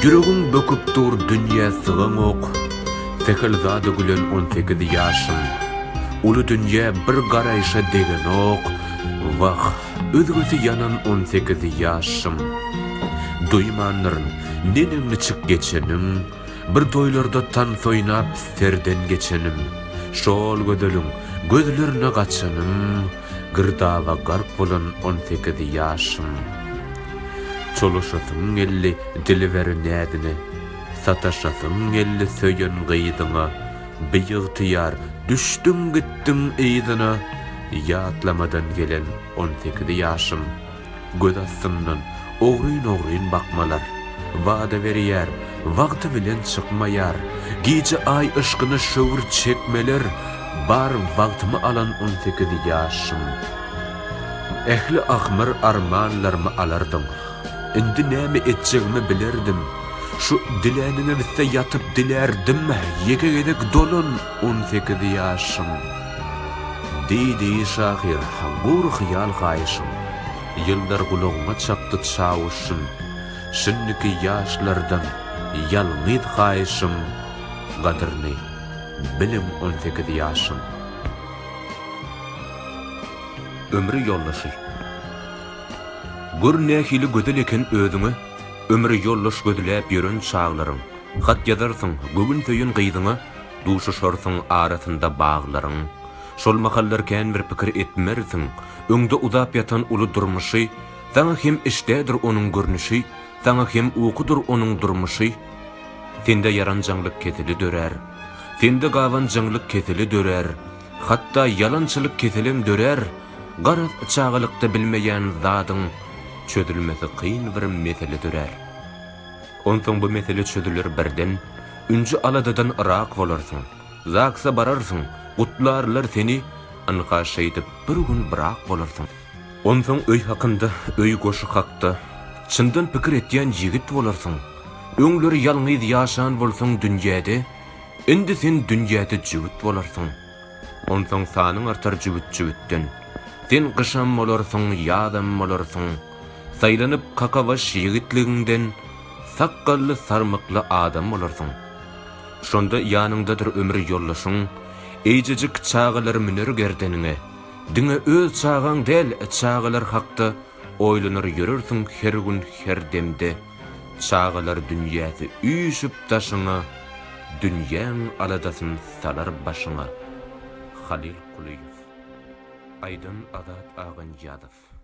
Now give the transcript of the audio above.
Ýüregiň böküp dur dünýä sygaňok, Sähel zada gülen 18 ýaşyň. Uly dünýä bir garaýşa degenok, Wah, özgesi ýanan on sekiz ýaşym. Duýmandyryn, neneň-niçik geçenin, Bir toýlarda tans oýnap serden geçenim. Şol gözeliň gözlerine gaçanym, Girdaba gark bolan on sekiz ýaşym. Çolaşasym geldi dilber näzine, Sataşasym geldi söýen gyzyňa, Biygtyýar düşdüň gitdiň yzyna, Ýatlamadan gelen 18 ýaşym. Göz astyndan ogryn-ogryn bakmalar, Wada berýär, wagty bilen çykmaýar. Gije aý yşkyna şöwür çekmeler, Bar wagtymy alan on sekiz ýaşym. Ähli ahmyr armanlarymy alardyň. Indi näme etjegimi bilerdim. Şu diläniňe bitse ýatyp dilärdim, Ýeke gezek dolan on sekiz ýaşym. Diýdi şahyr, gury hyýal haýyşym. Ýyllar gulagyňa çakdy çawuşym. Şindiki ýaşlardan ýalňyz haýyşym, Gadyryny biliň 18 ýaşyň. Ömri ýoldaşy. Gör nähili gözel eken özüňe Ömre ýoldaş gözläp ýören çaglaryň. Hat ýazarsyň göwün söýen gyzyňa Duşuşarsyň arasynda baglaryň. Şol mahallar kän bir pikir etmersiň, Öňde uzap ýatan uly durmuşy, Saňa hem işdädir onuň görnüşi, Saňa hem ukudyr onuň durmuşy. Sende ýaranjaňlyk keseli dörär. Sende gabanjaňlyk keseli dörär. Hatda ýalançylyk keselem dörär. Garaz, çagalykda bilmeýän zadyň Çözülmesi kyn bir mesele dörär. Onsoň bu mesele çözüler birden, Ünji-aladadan yrak bolarsyň. Zagsa bararsyň, gutlarlar seni, Ynha şeýdip bir gün brak bolarsyň. Onsoň öý hakynda, öý goşy hakda, Çyndan pikir etýän ýigit bolarsyň. Öňler ýalňyz ýaşan bolsaň dünýäde, Indi sen dünýäde jübüt bolarsyň. Onsoň sanyň artar jübüt-jübütden. Sen gyşam bolarsyň, ýazam bolarsyň. Saýlanyp kakabaş ýigitligiňden, Sakgally, sarmykly adam bolarsyň. Şonda ýanyňdadyr ömür ýoldaşyň, Eýjejik çagalar müner gerdeniňe. Diňe öz çagaň däl, çagalar hakda Oýlanar ýörersiň her gün, her demde. Çagalar dünýäsi üýşüp daşyňa, Dünýäň aladasyn salar başyňa. Halyl Kulyýew. Aýdan Azat Aganyýazow.